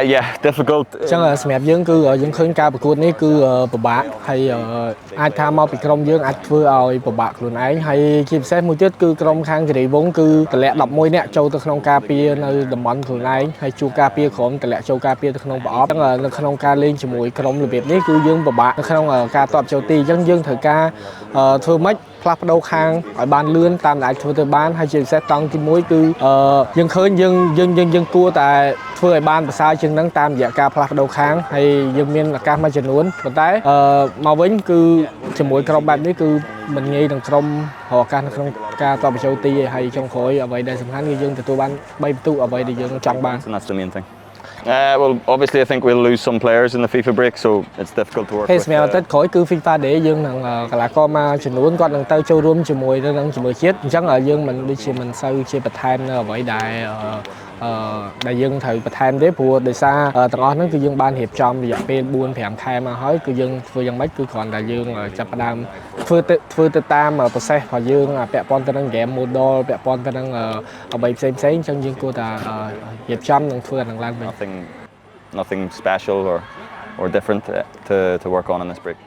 Yeah, difficult. អញ្ចឹងសម្រាប់យើងគឺយើងឃើញការប្រកួតនេះគឺពិបាកហើយអាចថាមកពីក្រុមយើងអាចធ្វើឲ្យពិបាកខ្លួនឯងហើយជាពិសេសមួយទៀតគឺក្រុមខាងគិរីវង្សគឺតម្លាក់11នាក់ចូលទៅក្នុងការពារនៅតំបន់ខ្លួនឯងហើយជួការពារក្រុមតម្លាក់ចូលការពារទៅក្នុងប្រអប់អញ្ចឹងនៅក្នុងការលេងជាមួយក្រុមរបៀបនេះគឺយើងពិបាកនៅក្នុងការតបចូលទីអញ្ចឹងយើងត្រូវការធ្វើម៉េចផ្លាស់ប្ដូរខាងឲ្យបានលឿនតាមដែលអាចធ្វើទៅបានហើយជាពិសេសតង់ទី1គឺយើងឃើញយើងយើងយើងយើងគួរតែធ្វើឲ្យបានប្រសើរជាងហ្នឹងតាមរយៈការផ្លាស់ប្ដូរខាងហើយយើងមានឱកាសមួយចំនួនប៉ុន្តែអឺមកវិញគឺជាមួយក្រុមបែបនេះគឺមិនងាយនឹងក្រុមរកឱកាសនៅក្នុងការតបបញ្ចូលទីឯងហើយចុងក្រោយអ្វីដែលសំខាន់គឺយើងទទួលបាន3ពិន្ទុអ្វីដែលយើងចង់បាន And that's the main thing. Well, obviously, I think we'll lose some players in the FIFA break, so it's difficult to work ហេ with. សម្រាប់អាទិត្យក្រោយគឺ FIFA Day យើងនឹងកីឡាករមួយចំនួនគាត់នឹងទៅចូលរួមជាមួយទៅនឹងជាមួយជាតិអញ្ចឹងយើងមិនដូចជាមិនសូវជាបន្ថែមនៅអ្វីដែលអឺដែលយើងត្រូវបន្ថែមទេព្រោះដោយសារទាំងអស់ហ្នឹងគឺយើងបានរៀបចំរយៈពេល4 5ខែមកហើយគឺយើងធ្វើយ៉ាងម៉េចគឺគ្រាន់តែយើងចាប់ផ្ដើមធ្វើទៅធ្វើទៅតាម process របស់យើងពាក់ព័ន្ធទៅនឹង game model ពាក់ព័ន្ធទៅនឹងអ្វីផ្សេងផ្សេងអញ្ចឹងយើងគួរតែរៀបចំនិងធ្វើអាហ្នឹងឡើងវិញ Nothing special or different to work on in this break.